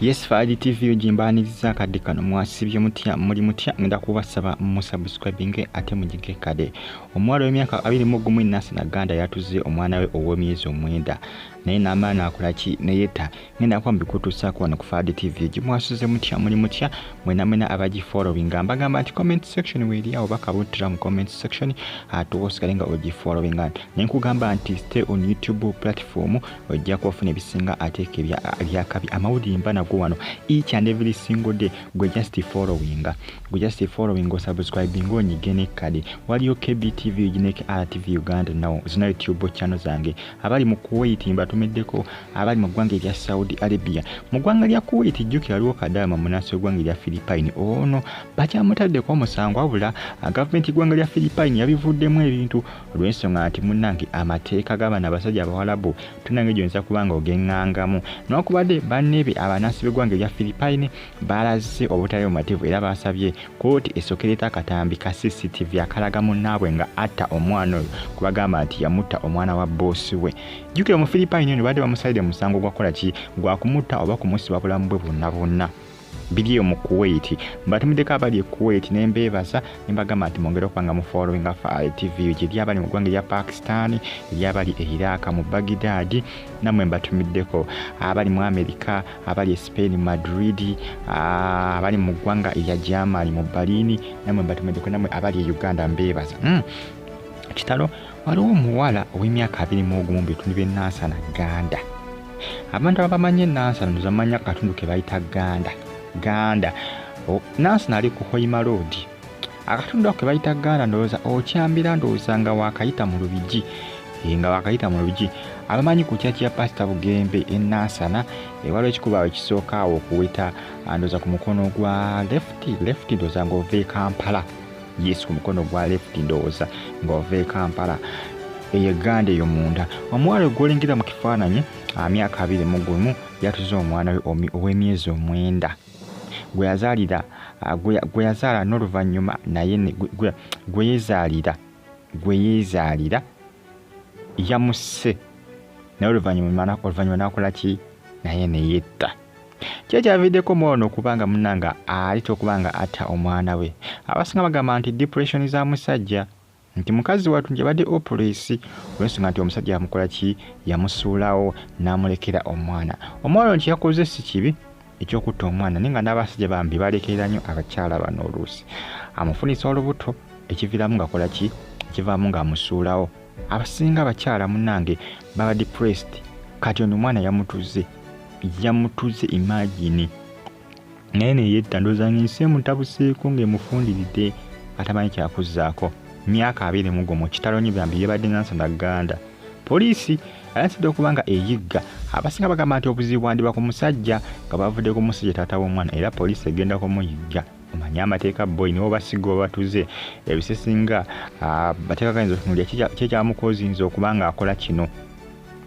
Yes, Fadi TV ojimbaniriza akadde kano. Mwasibye mutya? Muli mutya? Ngenda kubasaba musubscribinge ate mugige kade. Omuwala w'emyaka 21 Nansana Ganda yatuze omwana we ow'emyezi 9 naye n'amaana akola ki? Neyetta. Ngenda kuba mbikutuusaako wano ku Fadi TV. Gimwasuze mutya? Muli mutya? Mwena mwena abagifollowinga mbagamba nti comment section weeri awo, bakabuttira mu comment section ate osigale nga ogifollowinga. Naye nkugamba nti stay on YouTube platform, ojja kuba ebisinga ate ebyakabi amawulire mba nago wano each and every single day. Gwe just followinga, gwe just following, osubscribing, onyige nekkade. Waliyo KBTV ne RTV Uganda, nawo zina YouTube channel zange. Abali mu Kuwait mbatumiddeko, abali mu ggwanga erya Saudi Arabia. Mu ggwanga lya Kuwait, jjukira waliwo Kadaama munansi w'eggwanga erya Philippine, ono bakyamutaddeko omusango, wabula gavumenti y'eggwanga lya Philippine yabivuddemu ebintu olw'ensonga nti munnange amateeka g'abano abasajja Abawalabu tunange gyoyinza kuba nga ogeŋŋangamu. Newankubadde bannebe abanansi b'eggwanga erya Philippine balaze obutali bumativu era basabye kooti esookereeta akatambi ka CCTV akalaga munnaabwe nga atta omwana oyo, kubagamba nti yamutta omwana wa bboosi we. Jjukira mu Philippine ono badde bamusalidde musango gwakukola ki? Gwakumutta oba kumusiba bulamu bwe bwonna bwonna. Biri eyo mu Kuwait. Mbatumiddeko abali e Kuwait ne mbeebaza ne mbagamba nti mwongere okuba nga mu followinga TV. Eri abali mu ggwanga erya Pakistan, eri abali e Iraq mu Baghdad, nammwe mbatumiddeko. Abali mu America, abali e Spain Madrid, abali mu ggwanga erya Germany mu Berlin, nammwe mbatumiddeko. Nammwe abali e Uganda mbeebaza. Kitalo, waliwo omuwala ow'emyaka 21 mu bitundu by'e Nansana Ganda. Abantu abamanyi enansana nozamanya akatundu ke bayita Ganda. Ganda Nansana ali ku Hoima Road, akatundu ako ke bayita Ganda. Ndowooza okyambira, ndowooza nga wakayita mu Lubigi, nga wakayita mu Lubigi. Abamanyi ku church ya Pasita Bugembe enansana, waliwo ekikubo awo ekisooka awo okuweta, ndowooza ku mukono gwa left, ndowooza ng'ova e Kampala. Yes, ku mukono gwa left, ndowooza ng'ova e Kampala, eyo eganda eyo munda. Omuwala gw'olingira mu kifaananyi, myaka 21, yatuze omwana we ow'emyezi 9 gwe yazaalira, gwe yazaala n'oluvannyuma naye gwe yeezaalira yamusse, naye oluvannyuma n'akola ki? Naye neyetta. Ki ekyaviiddeko omwana okuba nga munnanga alita okuba nga atta omwana we? Abasinga bagamba nti depression za musajja, nti mukazi wattu nti abadde opulesi olw'ensonga nti omusajja yamukola ki? Yamusuulawo n'amulekera omwana. Omwana ono kyeyakoze si kibi ekyokutta omwana, naye nga n'abasajja bambi balekerera nnyo abakyala bano. Oluusi amufunisa olubuto, ekiviiramu ng'akola ki? Ekivaamu ng'amusuulawo. Abasinga abakyala munnange baba depressed. Kati ono omwana yamutuze, yamutuze, imagine, naye neyetta. Ndowooza nga ensi emutabuseeko ng'emufundiridde, atamanyi kyakuzzaako. Myaka 21. Kitalo nnyo byambi byebadde Nansana Ganda. Poliisi ayansidde okuba nga eyigga. Abasinga bagamba nti obuzibu bwandiba ku musajja, nga bavudde ku musajja taata w'omwana, era poliisi egenda kumuyigga. Omanye amateeka boy, nibo basiga obatuze ebisesinga mateeka gayinza otunuulira kyekyamukozinza okuba nga akola kino,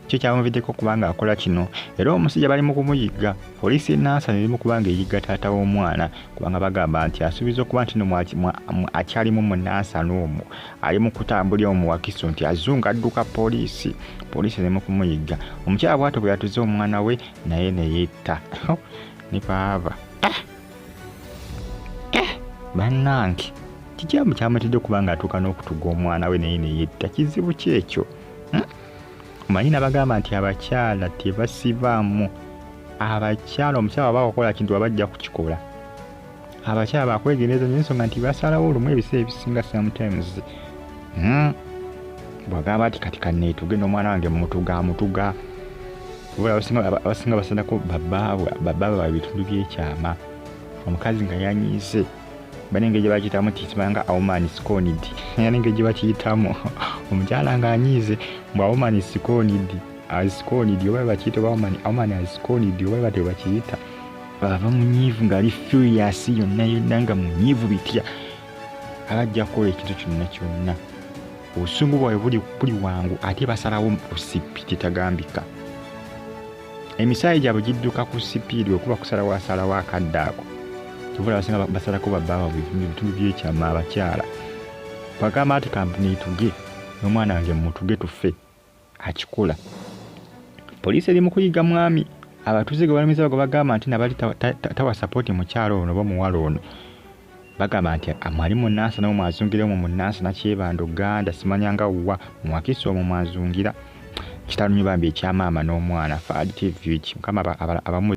kyekyamuviddeko okuba nga akola kino. Era omusajja bali mu kumuyigga. Poliisi enansana eri mu kuba nga eyigga taata w'omwana, kubanga bagamba nti asuubiza okuba nti no akyalimu mu Nansana omwo, ali mu kutambulira mu Wakiso, nti azunga adduka poliisi. Poliisi eri mu kumuyigga. Omukyala bwatyo bwe yatuze omwana we naye neyetta ne baaba. Ah! Eh! Bannange, kikyamu kyamutidde okuba nga atuuka n'okutuga omwana we naye neyetta? Kizibu kyekyo, Omanyi nabagamba nti abakyala tebasibaamu. Abakyala, omukyala waba wakola kintu aba ajja kukikola. Abakyala bakwegendereza nyo ensonga nti basalawo olumu ebiseera ebisinga sometimes. Bwagamba nti kati kaneetuge n'omwana wange, mutuga amutuga. Abasinga basalako babbaabwe, babbaabwe ebitundu by'ekyama. Omukazi nga yanyiize, balina engeri gye bakiyitamu tikimanga a woman scorned, era engeri gye bakiyitamu omukyala ng'anyiize mbu a woman scorned, scorned oba bakiyita oba woman has scorned oba batyo bakiyita. Aba munyiivu ng'ali furious yonna yonna, nga munyiivu bitya, aba ajja kukola ekintu kyonna kyonna. Obusungu bwabwe buli wangu, ate basalawo ku speed etagambika. Emisaayi gyabwe gidduka ku speed okuba kusalawo, asalawo akadde ako. Kyova abasinga basalako babbaabwe ebitundu by'ekyama. Abakyala bwagamba nti kamneetuge n'omwana wange mutuge tufe, akikola. Poliisi eri mu kuyiga mwami. Abatuuze gwe balumiza gwe bagamba nti nabali tawa sapoti mukyalo ono oba omuwala ono, bagamba nti mwali mu Nansana omwo mwazungira omwo mu Nansana, Kyebando, Ganda, simanyanga wa mu Wakiso omwo mwazungira. Kitalo nnyo bambi ekya maama n'omwana. Fahad TV, Mukama abamu.